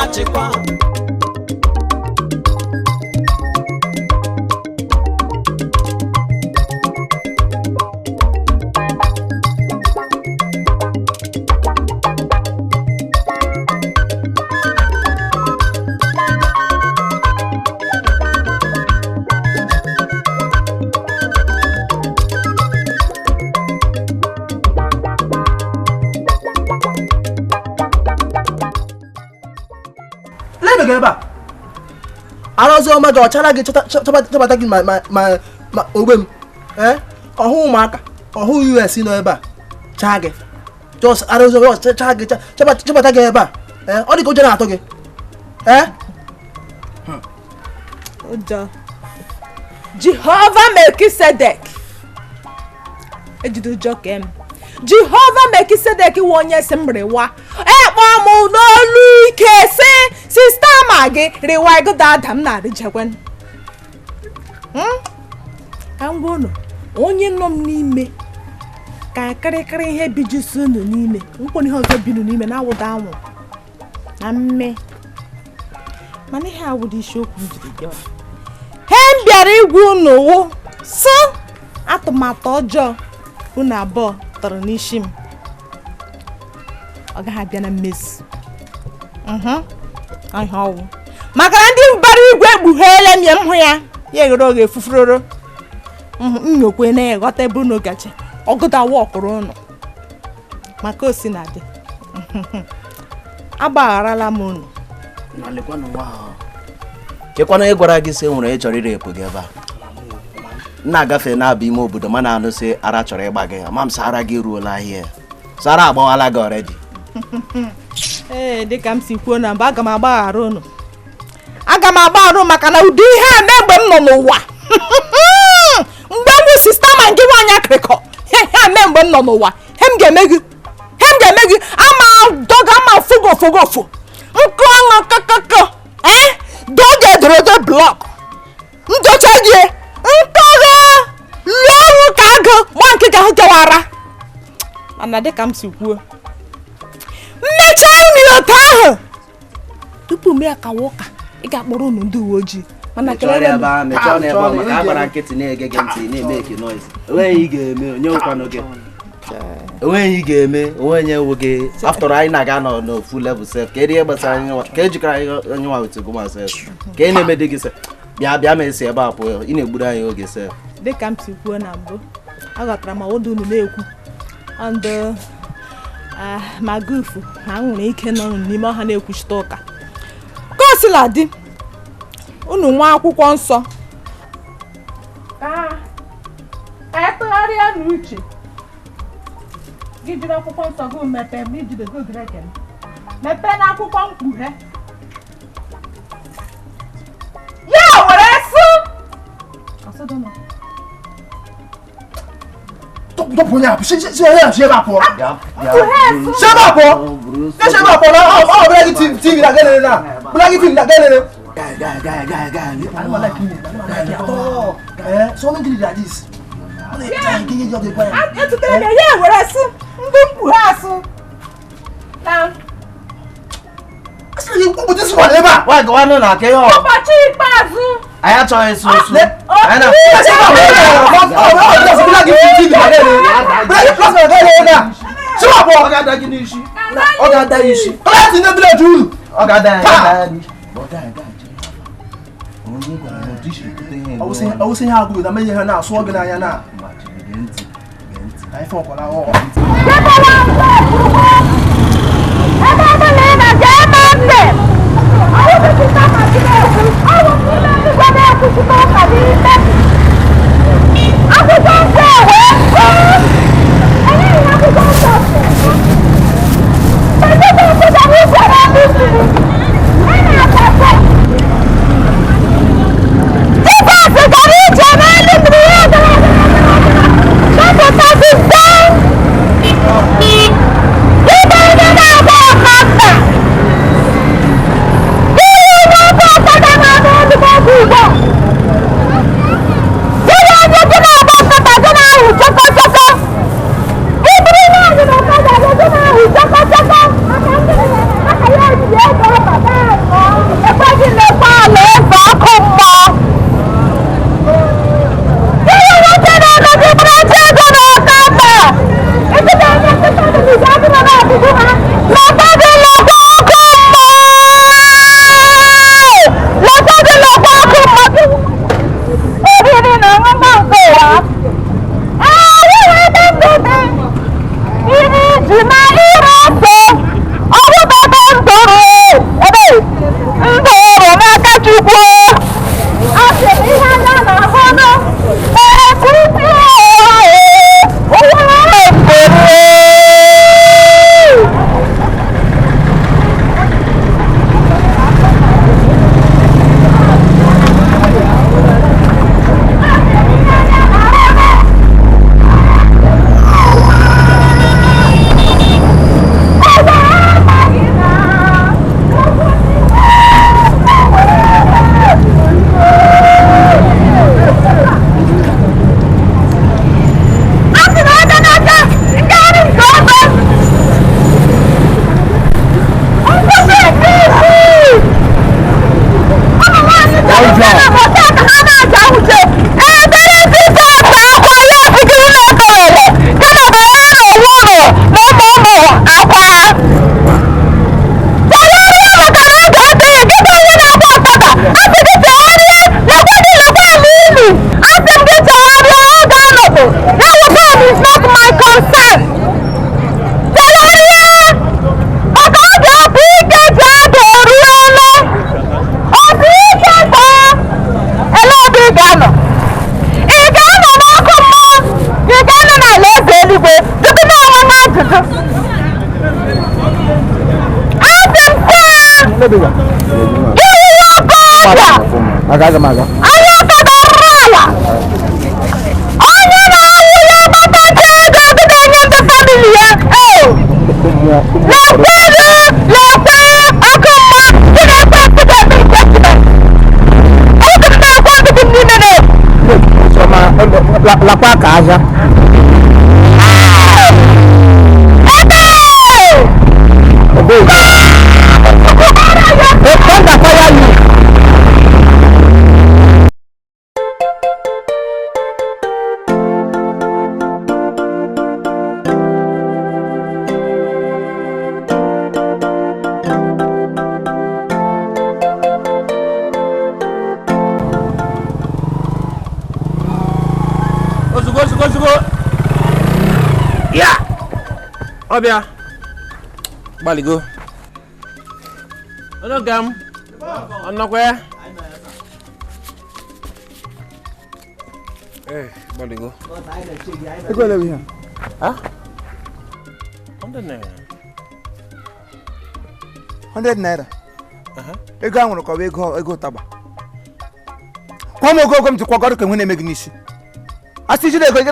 na-achịkwa. Lebe ebe a arụzi ọma gị ọchara gị chọbata gị ma ogbe m ọhụ ụmụaka ọhụ US nọ ebe a chaa gị just arụzi ọma chaa gị chọbata gị ebe a ọ dị ka ụjọ na-atụ gị. Ụjọ Jehova Melkisedek ejide ụjọ ka m Jehova Melkisedek wụ onye si m rịwa ekpọ m n'olu ike si sista ma gị rịwa ịgụda ada m na-arịjekwen ka m gwa unu onye nọ m n'ime ka kịrịkịrị ihe bijisi unu n'ime nkwụ ihe ọzọ binu n'ime na-awụda anwụ na mme mana ihe awụda isiokwu m jiri bịa he m bịara igwu unu wụ sị atụmatụ ọjọọ unu abụọ tọrọ n'isi m ọ gaghị abịa na mmezu ihe ọwụ maka na ndị mbara igwe ekpugheela m ya m hụ ya ya eghere oge efufuroro nnyokwe na-eghọta ebe unu gaje ọgụdawa ọkụrụ unu maka o si na dị agbagharala m unu. Kekwana onye gwara gị sị nwere ịchọrọ irepụ gị ebe a na-agafe na-abụ ime obodo mana anụ sị ara chọrọ ịgba gị ama m sara gị ruola ahịa sara agbawala gị already. Ee dịka m si kwuo na mbụ aga m agbaghara unu aga m agbaghara maka na ụdị ihe a mee mgbe m nọ n'ụwa mgbe m sista ma gị nwaanyị akịrịkọ ihe a mee mgbe m nọ n'ụwa he m ga-eme gị he m ga-eme gị ama dọga ama fogofogofo nkụ ọṅụ kọkọkọ ee doge ederede blọk ndocha gị nkọgha lụọ ọrụ ka agụ gba nke ga ahụ kewara mana dịka m si kwuo mmechaa unu otu ahụ tupu m ya kawa ụka ị ga-akpọrọ unu ndị uwe ojii mana kelere m enweghị ị ga-eme onwe onye nwe gị after anyị na-aga nọ n'ofu level sef ka ihe gbasara anyị ka ejikọrọ anyị nwa with gụma sef ka ị na-eme dị gị sef bịa bịa ma esi ebe a pụọ ị na-egburu anyị oge sef. Dịka m si kwuo na mbụ aghọtara m ọdụ unu na-ekwu and ma gufu ha nwere ike nọ n'ime ọha na-ekwuchite ụka ka o sila dị unu nwa akwụkwọ nsọ ka etụgharịa n'uche gị jiri akwụkwọ nsọ gị mepee ma ijide gị ogere ekele mepee na akwụkwọ mkpughe ya were sụ Ya were sụ ndị mkpughe asụ na ụbọchị ikpeazụ anyị achọghị ịsụ ụsụ Ọwụsị ihe agụụ na menye ha na-asụ gị n'anya na Ndụ ọrụ n'aka Chukwu. Asị m ihe anya na-ahụ nụ. Ekwusi ụwa mgbere. Asị na aka n'aka nke ọrụ nke ọzọ. Nkwụsị nke isii. Ụmụ nwaanyị chọrọ na mụta ka ha na-aja uche. Ebere Jizọs akwa ya ebughị ụlọ ekelele kama banyere n'onwe ụlọ na ụmụ ụmụ akwa. Chegharịa maka na oge adịghị gị bụ onye na-agba ọkada. Asị gị chegharịa lekwa gị lekwa ala ili. Asị m gị chegharịa oge anọbụ. Ya wụ God is not my concern. Chegharịa maka oge ọbụ ike ji ada eruola. Ọbụ ike taa ele ebe ị ga-anọ. Ị ga-anọ n'ọkụ mmụọ, ị ga-anọ n'ala eze eluigwe, tupu na onwe m ajụjụ. Asị m taa, iwu ọkụ ọbịa, onye ọkada rụrụ ala, onye na-awụ ya gbatacha ego ọgụda enye ndị famili ya, ee, lekwe ego, lekwe ọkụ mmụọ, gị na-ekwe ekwe ga-eme nke Chineke. Oge m na-ekwe ọdịdị m n'ime na Lakwa ka ahịa. Ebe! Thunder fire you. Ozugbo ozugbo ozugbo. Ya! Ọbịa. Gbaligo. Onye ọga m. Ọ nọkwa ya? Eh, gbaligo. Ego ole bụ ihe a? Ha? 100 naira. 100 naira. Aha. Ego ahụ nwụrụ ka ọ bụ ego ego ụtaba. Kwa m ogo ogo m ji kwagọrọ ka enwe na-eme gị n'isi. Asị jide ego ị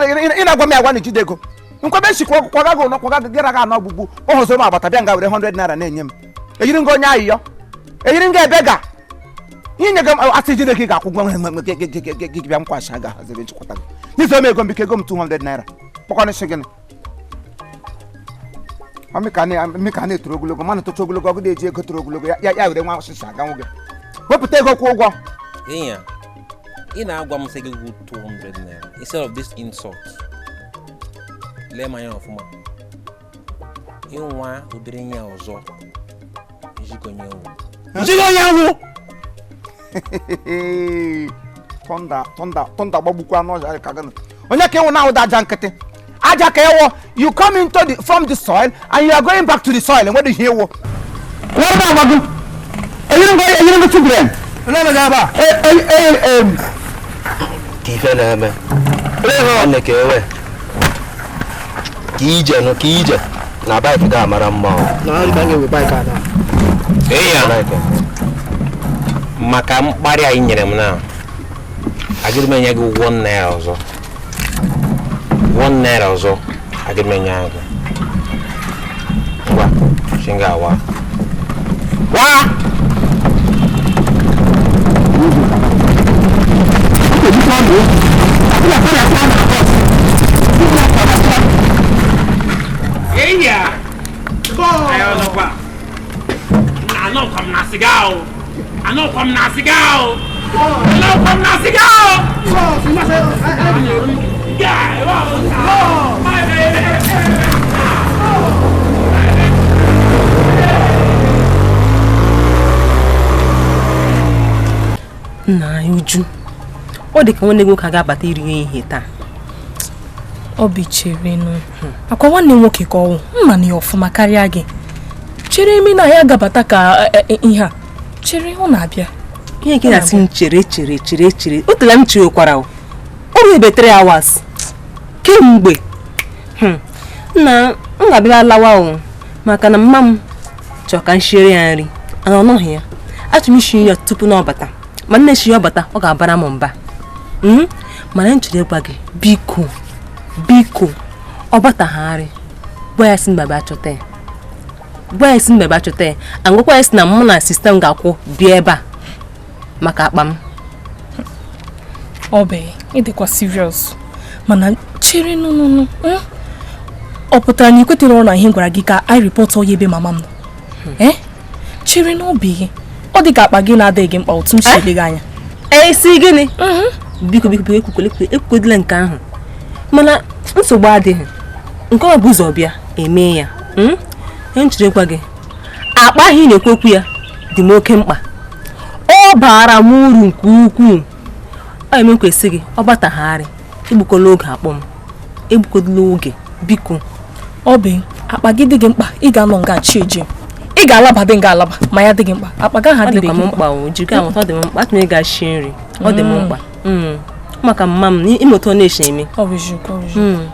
na-agwa m ya agwa na ijide ego. Nkwebe nsi kwaga gị ụnọ kwaga gị gịra gị anọ ọgbụgbu ọhụzọ m agbata bịa nga were 100 naira na-enye m. Ejiri nga onye ayịyọ. Ejiri nga ebe ga. Ihe nye gị m asị jide gị ga-akwụ ụgwọ nwe gị bịa m kwashi ga haziri nchikwata gị. N'izu m ego m biko ego m 200 naira. Kpọkwanụ sị gịnị? Amị ka a na-etoro ogologo mana tocha ogologo ọgụ na-eji ego toro ogologo ya ya were nwa ọsịsa aga nwoge wepụta ego kwụ ụgwọ. Ịnya, ị na-agwa m sị gị gwụ 200 naira instead of this insult. Lee m anya ọfụma. Ịnwa ụdịrị ihe a ọzọ, njikonye nwụ. Njikonye nwụ! Tọnda tọnda tọnda gbagbukwa n'ọhịa ka gịnị onye ka ịwụ na-awụda aja nkịtị aja ka ịwụ. You come into the from the soil and you are going back to the soil. Enweghị ihe ịwụ nwere agwa gị eyiri ngo children Ka ife na-eme nwanne ka ewe ka ije nụ ka ije na baik ga-amara mma ọ. Ịnya, Baik. Maka mkparị a ị nyere m na agịrị m enye gị 1 naira ọzọ. 1 naira ọzọ agịrị m enye gị. Ngwa, shinga awa. Wa Ịnya! Anyị ọzọkwa. Anọkwa m na sịga o. Anọkwa m na sịga o. Anọkwa m na sịga o. Guy, my baby. Nna anyị Uju, ọ dị ka nwanne gị nwoke a ga-abata iri ihe taa. Obi cherenụ akwa nwanne m nwoke ka ọwụ mma na ya ọfụma karịa gị. Chere imi na ya gabata ka ihe a Chere, ọ na-abịa. Ihe nke na-asị m chere chere chere chere. O tela m cherekwara o. O ruo ebe 3 hours. Kemgbe. Nna m ga-abịa lawa o. Maka na mma m chọrọ ka m shiere ya nri. Ana ọ nọghị ya. Achọrọ m ishi nri ya tupu na ọ bata. Ma nne shi ya ọ bata, ọ ga-abara m mba. Mana m chere gwa gị, biko, biko, ọ batagharị. Gwa ya sị mba bịa chọta ya. Gwa ya sị mba bịa chọta ya. Angwakwa ya sị na mụ na sista m ga-akwụ bịa ebe a maka akpa m. Ọ bụ ị dịkwa serious. Mana chere nụnụnụ. Ọ pụtara na ị kwetere ọrụ na ihe m gwara gị ka anyị rịpọta onye ebe mama m nọ. Chere n'obi gị. Ọ dị ka akpa gị na-adịghị gị mkpa otu m si ele gị anya. Esi gịnị? Biko biko biko ekwukwedịla nke ahụ. Mana nsogbu adịghị. Nke ọ bụ ụzọ bịa eme ya. Ihe m chere gwa gị, akpa ahụ ị na-ekwu okwu ya dị m oke mkpa. Ọ bara m uru nke ukwuu. Ọ eme kwesị gị, ọ batagharị. Egbukola oge akpọ m. Egbukola oge, biko. Ọ bụ akpa gị dị gị mkpa, ị ga-anọ nga chi eje. Ị ga-alaba dị nga alaba, ma ya dị gị mkpa. Akpa gị ahụ adịghị gị mkpa. O jiga ahụ, ọ dị m mkpa. Atụm ịga shi nri. Ọ dị m mkpa. Maka mma m, ịmụta ọ na-eshi eme. Ọ bụ eziokwu, ọ bụ eziokwu.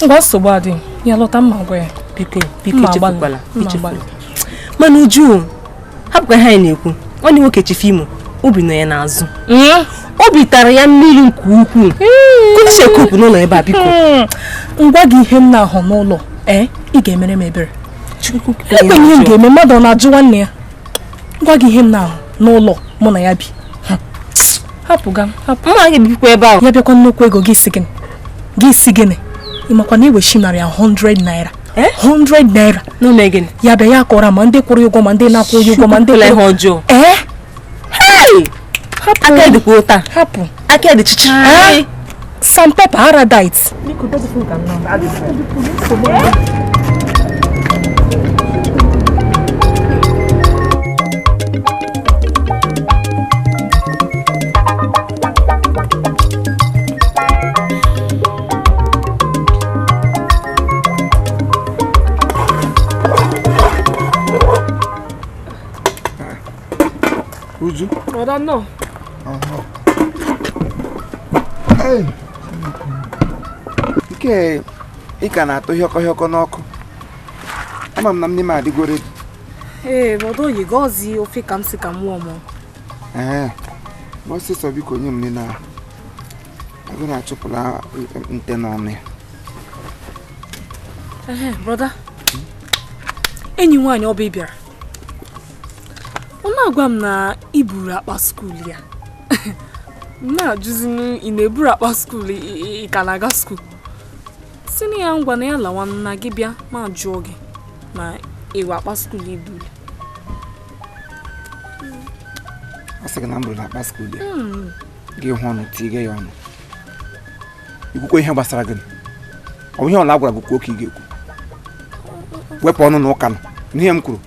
Ngwa nsogbu adịghị. Ya lọta mma gwa ya. Biko, biko echefukwala, echefukwala. Mana Uju, hapụkwa ihe anyị na-ekwu. Nwanne nwoke Chief Imo, obi nọ ya n'azụ. Obi tara ya mmiri nke ukwuu. Kụchekupụ n'ụlọ ebe a biko. Ngwa gị ihe m na-ahụ n'ụlọ, ị ga-emere m ebere. Ebe ihe m ga-eme mmadụ ọ na-ajụ nwanne ya. Ngwa gị ihe m na-ahụ n'ụlọ mụ na ya bi. Hapụ ga, hapụ. Mma gị bikwa ebe ahụ. Ya bịakwa nnukwu ego gị si gịnị? Gị si gịnị? Ị makwa na iwechi 100 naira. 100 naira. N'ụlọ gịnị? Ya bịa ya kọrọ ma ndị kwụrụ ụgwọ ma ndị na-akwụ ụgwọ ma ndị ihe ọjọọ. Hey! Aka dịkwa ụta. Hapụ. Aka dị chichi. Sandpaper Aradite. Uju? Brother, no. Hey. Nke ị ka na-atụ hịọkọ hịọkọ n'ọkụ. Ama m na m n'ime adịgo ready. Ee, brother, oyi gọzie ofe ka m si ka m wụọ mụ. Ee. Ma ọsịsọ biko nye m na agụ na-achụpụla nte n'ọnụ ya. Ee, brother. Enyi nwaanyị ọ bụ ị bịara. Ọ na-agwa m na i buru akpa skuul ya. M na-ajụzi ị na-eburu akpa skuul ị ka na-aga skuul. Si na ya ngwa na ya lawa nna gị bịa ma jụọ gị ma ịwa akpa skuul iburu. Ọ sị gị na m buru akpa skuul ya. Gị hụ ọnụ tige ya ọnụ. Ikwukwe ihe gbasara gị. Ọ bụ ihe ọla gwara gị kwuo ka ị ga-ekwu. Wepụ ọnụ na ụka nọ. N'ihe m kwuru.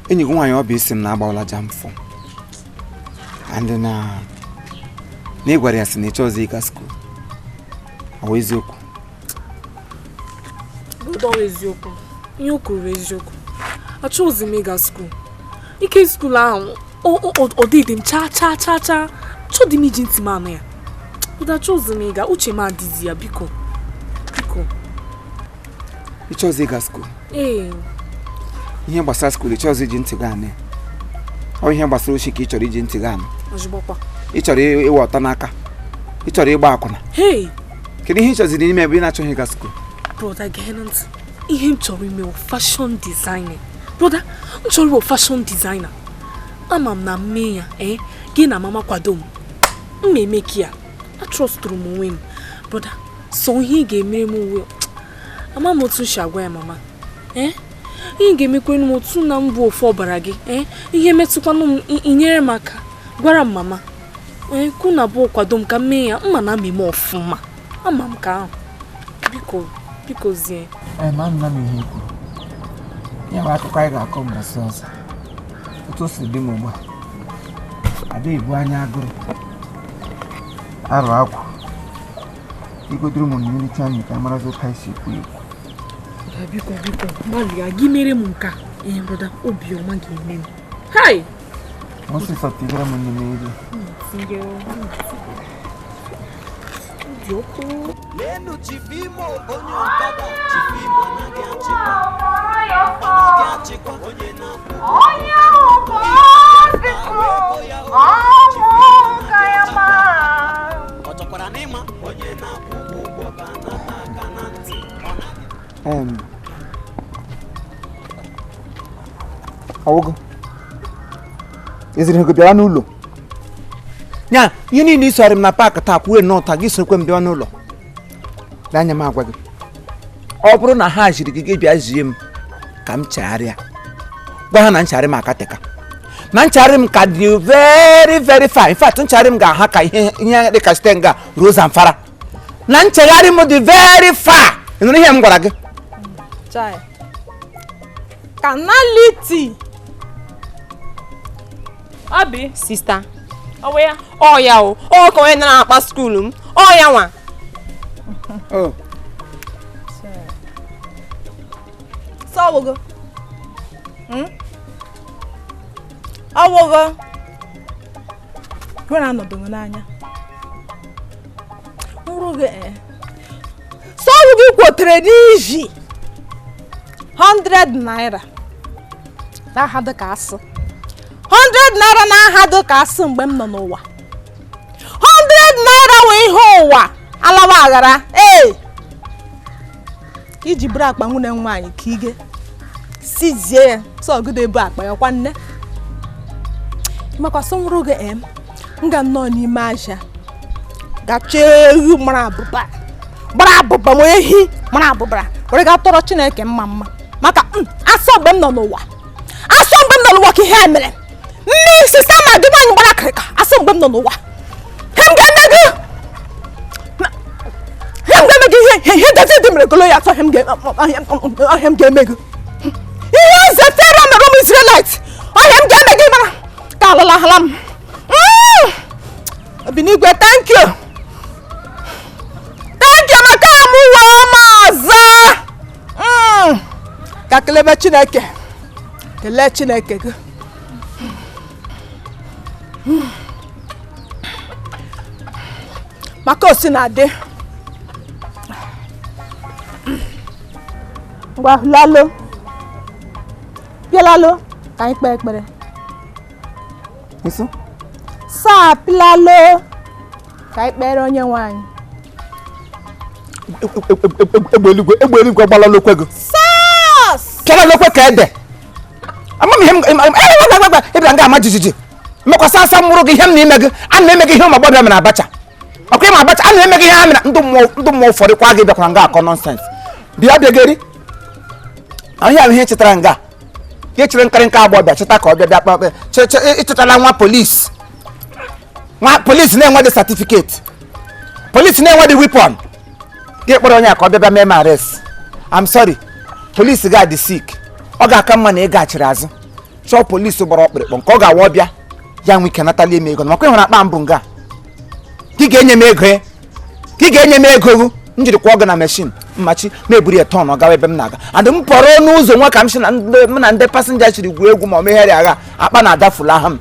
Enyi gị nwaanyị ọ bụ isi m na-agbawala jam fọ. And na ị gwara ya sị na ị chọọzi ịga skuul. Ọ bụ eziokwu? Ọ bụ eziokwu. Ihe o kwuru eziokwu. Achọghịzi m ịga skuul. Ike skuul ahụ ọ dịghị m chaa chaa chaa chaa. Chọdị m iji ntị m anụ ya. Ụda achọghịzi m ịga. Uche m adịzi ya biko. Biko. Ị chọọzi ịga skuul? Ee. Ihe gbasara skuul ị chọọzi iji ntị gị anụ ya. Ọ ihe gbasara oshi ka ị chọrọ iji ntị gị anụ. Ị chọrọ ịwa ọtọ n'aka. Ị chọrọ ịgba akwụna. Kedu ihe ị chọziri ime ebe ị na-achọghị ịga skuul? Brother, gee ntị. Ihe m chọrọ ime bụ fashion designing. Brother, m chọrọ ịbụ fashion designer. Ama m na mme ya, gị na mama kwado m. M na-eme ka ya. Atrọstụrụ m onwe m. Brother, so ihe ị ga-emere m uwe. Ama m otu m si agwa ya mama. Ihe ga-emekwanụ m otu na m bụ ofu ọbara gị. Ihe metụkwanụ m inyere m aka. Gwara m mama. Kwu na bụ kwado m ka m mee ya. Mma na amị m ọfụma. Ama m ka ahụ. Biko, biko zie. Ma nna m ihe kwuru. Ya bụ akụkọ anyị ga-akọ mbọsị ọzọ. Otu o si dị m ugbu a. Ada ebu anya agụrụ. Arụ akwa. Igodoro m mmiri anyị ka marazi ụka isi ekwu ekwu. Biko biko gbalịa gị mere m nke a ee brọda obiọma ga-eme m. Hai! Ọsịsọ tigara m n'ime iri. Dị ọkụ. Lenu Chief Imo onye ọkada Chief Imo anaghị achịkwa ọ naghị achịkwa onye na-akwụ onye ahụ bụ ọnwụ ka ya ma ọ chọkwara n'ịma onye na-akwụ ụgwọ ka anata aka na ntị ọwụgo eziri gị bịara n'ụlọ nya ihe niile i sọrọ m na paakị taa kwuwe nnọọ taa gị sokwe m bịa n'ụlọ lee anya m agwa gị ọ bụrụ na ha jiri gị gị bịa zie m ka m chegharịa gwa ha na nchegharị m akateka na nchegharị m ka dị very very fine. In fact nchegharị m ga-aha ka ihe ihe dị ka site nga ruo Zamfara na nchegharị m dị very far. Ị nụrụ ihe m gwara gị? Chai. Kanaliti. Abi Sista. Ọ ya? Ọ ya o. Ọ ka onye na-akpa skuulu m. Ọ ya nwa. Oh. Sọwụgo. Ọwụgo. Nwere anọdụ m n'anya. Nrụ gị ee. Sọwụgo kwotere n'iji 100 naira. N'aha dị ka asụ. 100 naira n'aha dị ka asụ mgbe m nọ n'ụwa. 100 naira wee ihe ụwa alawa aghara. Ee. Iji bụrụ akpa nwunye m nwaanyị ka ige sizie ya sọgide ebu akpa ya kwa nne makwasị nwụrụ gị em m ga nọ n'ime ahịa gachaa ewu mara abụba gbara abụba ma ehi mara abụbara were ga tọrọ Chineke mma mma maka asọ mgbe m nọ n'ụwa asọ mgbe m nọ n'ụwa ka ihe a mere mmiri sista ma dị nwaanyị gbara akịrịka asọ mgbe m nọ n'ụwa he m ga-eme gị he m ga-eme gị ihe ihe David mere Goliath he m ga-eme gị ihe eze Fero mere ụmụ Israelite ọhịa m ga-eme gị mara ka alụlahala m Obinigwe thank you thank you maka amụwa m ọzọ ka kelebe Chineke kelee Chineke gị maka osi na-adị ngwa lalo bịalalụ ka anyị kpee ekpere Nso? Saa pilalụ ka anyị kpere onye nwe anyị. Egbe eluigwe gbala lokwe gị. Sọs! Pịala lokwe ka ede. Ama m ihe m ịbịara nga ama jijiji. Mmekwasị asa mụrụ gị ihe m na-eme gị a na-eme gị ihe ụmụ agbọghọbịa mere abacha. Ọkwa ịma abacha a na-eme gị ihe ha mere ndụ mmụọ ụfọdụ kwa gị bịakwara nga akọ nọnsens. Bịa bịageri. Ahịa ahụ ihe chetara nga. Ka echere nkarị nke agbọghọbịa cheta ka ọ bịa bịa kpakpe ịchọtala nwa polisi nwa polisi na-enweghị satifiketi polisi na-enweghị wepon gị kpọrọ onye a ka ọ bịa bịa mee m arrest. I'm sorry, polisi ga-adị sick. Ọ ga-aka mma na ị gaghachiri azụ chọọ polisi gbara ọkpụrịkpọ nke ọ ga-awa ọbịa ya nwe ike natali m ego makwa ịhụrụ akpa mbụ nga gị ga-enye m ego ya gị ga-enye m ego gị m jiri kwụọ gị na meshin mmachi ma eburu ya tọn ọ gawa ebe m na-aga and m pụrụ n'ụzọ nwa ka m si na m na ndị pasenja chiri gwuo egwu ma ọ megharị agha akpa na-adafula ha m.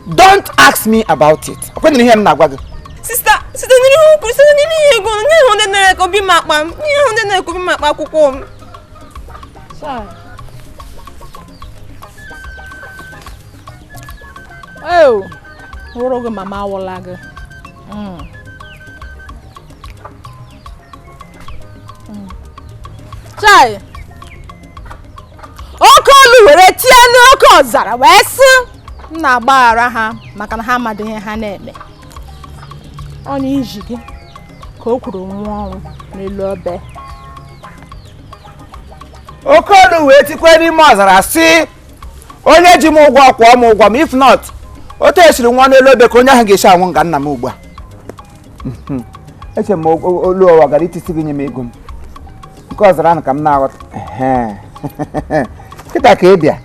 Don't ask me about it. Ọ kwenyere ihe m na-agwa gị. Sista, site n'ihe kwuru, site n'ihe ego, nye hụ ndị na-ekobi m akpa m, nye hụ ndị na-ekobi m akpa akwụkwọ m. Eo, nwụrụ gị mama awụla gị. Chai! Oke olu were tie n'oke ọzara wee sị m na-agbaghara ha maka na ha amadị ihe ha na-eme. Ọ na iji gị ka o kwuru nwụọ ọnwụ n'elu obe. Oke olu wee tikwe n'ime ọzara sị onye ji m ụgwọ kwụọ m ụgwọ ma if not otu esiri nwa n'elu obe ka onye ahụ ga-esi anwụ nga nna m ugbu a. Eche m olu ụwa gara itisi gị nye m ego m nke ọzara ahụ ka m na-aghọta. Kịta ka ị bịa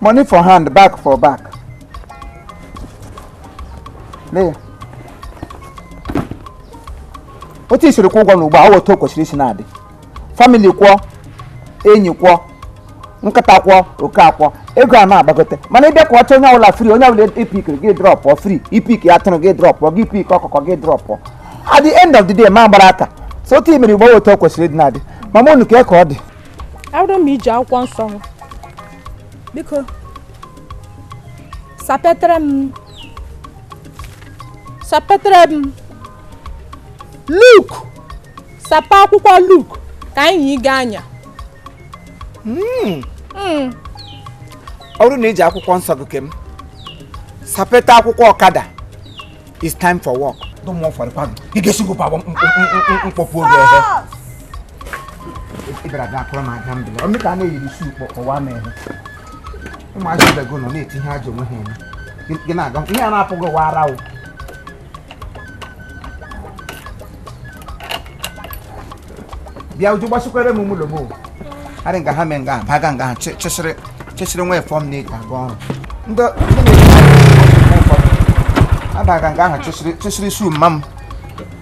money for hand back for back. Lee ya otu isiri kwụ ụgwọ n'ugbu a ọ otu o kwesịrị isi na-adị. Family kwọ, enyi kwọ, nkịta kwọ, oke akwọ, ego a na-agbagote. Mana ịbịa ka ọcha onye ọbụla free, onye ọbụla ipikiri gị drọpụ free, ipik atụrụ gị drọpụ, gị pik ọkụkọ gị drọpụ. At the end of the day, ma gbara aka. So otu imere igbo otu o kwesịrị ịdị na-adị. Mama unu ka ọ dị. Abụrụ m iji akwụkwọ nsọ m. Biko, sapetere m Luke, sapa akwụkwọ Luke ka anyị ga anya. Ọ bụrụ na iji akwụkwọ nsọ gị kem, sapeta akwụkwọ ọkada. It's time for work. Ị ga-esigokwa mkpọpụ oge ehe. Ị bịara bịa akụrụ m aka mbele. Ọ ka a na-eyiri isi ụkpọ m ehe. Ụmụazị ibe gị nọ na-etinye ajọ onwe ha eme. Gị na-aga ihe a na-apụghị wa ara o. Bịa uju gbasikwere m ụlọ m o. Arị nga ha mee nga baga nga ha chesịrị nwa efọm na-eji aga ọrụ. Ndị abaga nga ahụ chesịrị isi mma m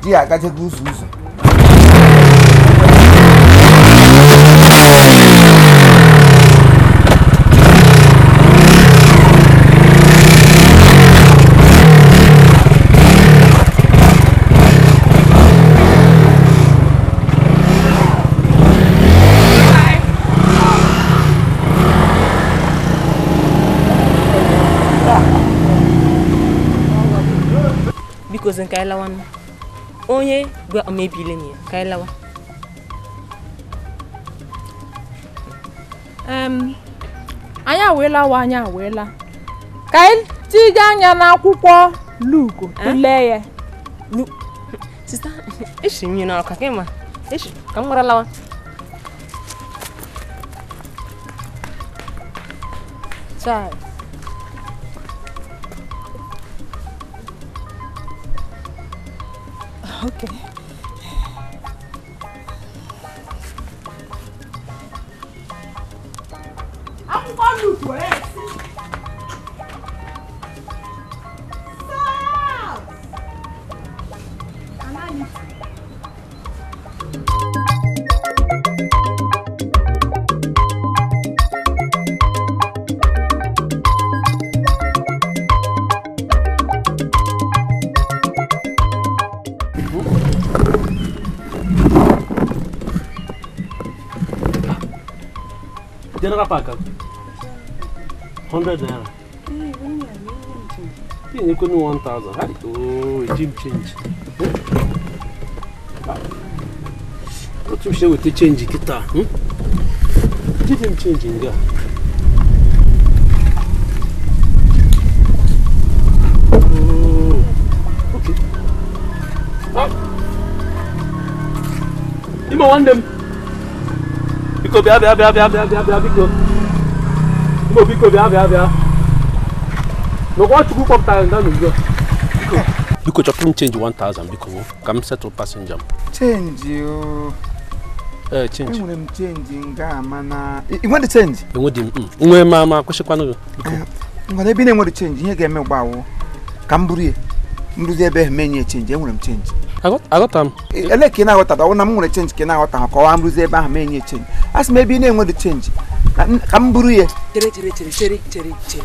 ji ya agajego ụzọ ụzọ. Biko ka anyị lawa onye gwa omebile ya ka anyị lawa. Anyị aweela wa, anyị aweela. Ka anyị tiga anya n'akwụkwọ Luke tụlee ya. Sista, eshi mmiri n'ọka ka ịma. Eshi, ka m gwara lawa. Chai. Okay. Akwụkwọ Luke were esi. General Parker, 100 naira. You could 1,000. Oh, gym change. What you say with the change, guitar? Gym change in there. Oh, okay. You want them? Biko bịa bịa bịa bịa bịa bịa bịa biko. Biko biko bịa bịa bịa. N'ụkwa Chukwu kpọpụtara nga n'ugbu a. Biko. Biko chọpụ m change 1000 biko ka m settle passenger m. Change o. Change. Enwere m change nga mana ị nwere change? Enwedị m. Nwee ma ama kwụsịkwanụ gị. Biko. Ngwana ebe ị na-enwere change ihe ga-eme gbawo ka m buru ya. M ruzie ebe ahụ menye change, enwere m change. Aghọta m. Ele ka ị na-aghọta ọ na m nwere change ka ị na-aghọta ha kọwaa m ruzie ebe ahụ menye change. A sị m ebe ị na-enwere change ka m buru ya. Chere chere chere chere chere chere.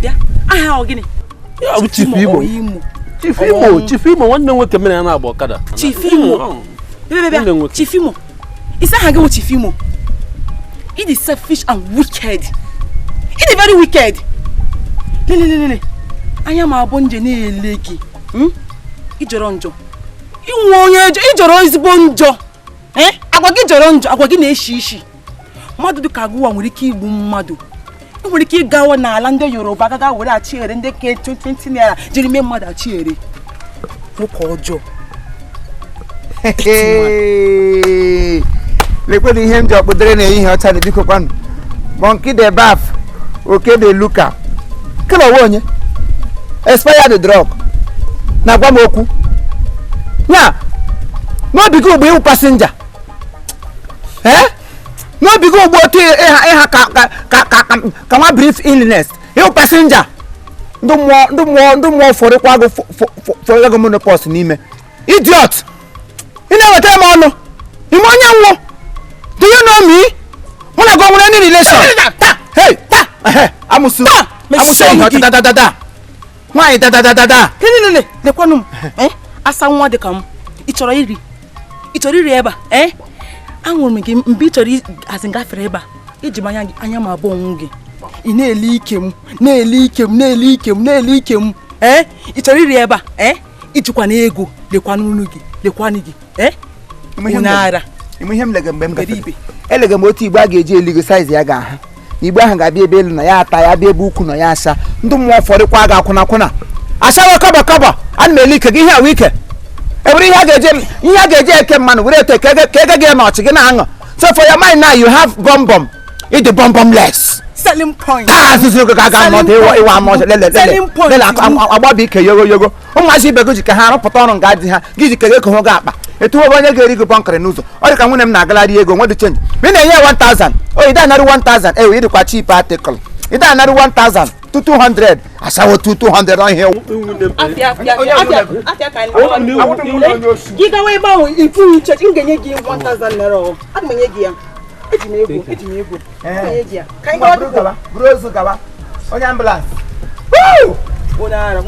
Bịa, aha ọ gịnị? Ya bụ Chief Imo. Chief Imo, Chief Imo nwanne nwoke mere ya na-agba ọkada. Chief Imo. Bịa bịa bịa. Chief Imo. Isi aha gị wụ Chief Imo. It is selfish and wicked. It is very wicked. Lele lele lele. Anya m abụ nje na-ele gị. Ị jọrọ njọ. Inwe onye ị jọrọ ezigbo njọ. Agwa gị jọrọ njọ, agwa gị na-eshi ishi. Mmadụ dị ka agụwa nwere ike igbu mmadụ. Ị nwere ike ịgawa n'ala ndị Yoruba gaga were achịere ndị ke 20 naira jiri mee mmadụ achịere. Nwoke ọjọọ. Lekwenu ihe m ji ọkpụdere na-ehihie ọcha na biko kwanụ. Monkey dey baff, oke dey look am. Kele onwe onye. Expire the drug. Na-agwa m okwu. Ya n'obi gị ugbo ịwụ pasenja. N'obi gị ugbo otu ịha ka nwa brief illness ịwụ pasenja. Ndị mmụọ fọrịkwa gị fọrịga gị monopos n'ime. Idiot! Ị na-eweta m ọnụ. Ime onye nwụ. Do you know me? Mụ na gị nwere any relation? Hey! Amusu. Amusu ihe da da da da. Nwaanyị da da da da da. Lelelele, lekwanụ m. Asa nwa dị ka m. Ị chọrọ iri? Ị chọrọ iri ebe a? Ahụrụ m gị mgbe ị chọrọ azị gafere ebe a. Iji m anya m abụọ nwụ gị. Ị na-ele ike m, na-ele ike m, na-ele ike m, na-ele ike m. Ị chọrọ iri ebe a? Ijikwa na ego lekwanụ unu gị, lekwanụ gị. Onye ara. Ime ihe m lege mgbe m gafere. Elege m otu igbe a ga-eji eligo saiz ya ga-aha. Igbe ahụ ga-abịa ebe elu na ya ata ya bịa ebe ukwu na ya asa. Ndị mmụọ ụfọdụ kwa ga akwụna akwụna. Asawa kọba kọba, ana m ele ike gị ihe awụ ike. Ebere ihe a ga-eji eke mmanụ were ete ka ege gị na ọchị gị na-aṅụ. So for your mind now you have bum bum. Ịdị bum bum less. Selling point. Agbabi ike yogo yogo. Ụmụazị ibe gị ji ka ha rụpụta ọrụ nga dị ha gị ji ka ego hụ gị akpa. Etuwo onye ga-eri gị bọnkịrị n'ụzọ. Ọ dị ka nwunye m na-agalarị ego nwedị chenji. Ma ị na-enye ya 1000. O ị da-anarị 1000. Ewe ịdịkwa cheap article. Ị da-anarị 1000 to 200. Asawo 200 ọhịa. Gị gawa ebe ahụ ifu uche m ga-enye gị 1000 naira. Aga m enye gị ya. Eji m ego, eji m ego. Enye gị ya. Ka anyị gawa buru ozu gawa. Onye ambulance. Onye ara.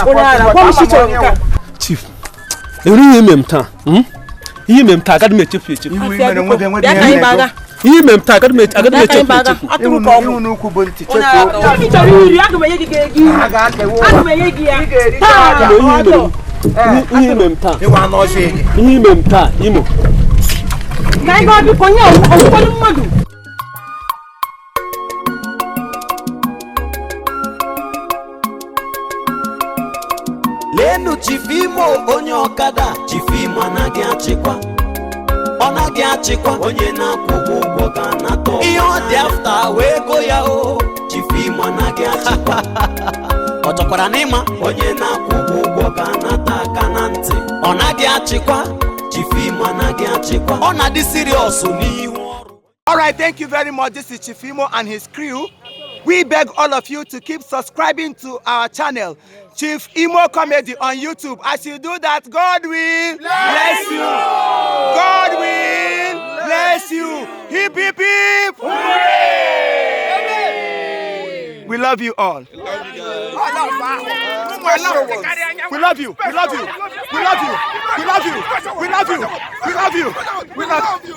Onye ara. Gwa m isi chọrọ nke a. Chief. Eri ihe ime m taa. Ihe ime m taa agaghị m echefu echefu. Ihe ime m taa agaghị m echefu echefu. Iwu n'ukwu bụ ntị chefuo. Ị chọrọ iri, aga m enye gị ego iri. Aga m enye gị ya. Taa. Ihe ime m taa. Ihe ime m taa, Imo. Ka anyị gawa biko nye ọgwụgwọ mmadụ. Lenu Chief Imo onye ọkada. Chief Imo anaghị achịkwa. Ọ naghị achịkwa. Onye na-akwụ ụgwọ ga-anata ihe ọ dị afta wee go ya o. Chief Imo anaghị achịkwa. Ọ chọkwara n'ịma onye na-akwụ ụgwọ ga-anata aka na ntị. Ọ naghị achịkwa. Chief Imo anaghị achịkwa. Ọ na-adị serious n'ihu ọrụ. All right, thank you very much. This is Chief Imo and his crew. We beg all of you to keep subscribing to our channel, Chief Imo Comedy on YouTube. As you do that, God will bless you. God will bless you. Hip, hip, hip. Hooray! We love you all. We love you guys. We love you. We love you. We love you. We love you. We love you. We love you. We love you.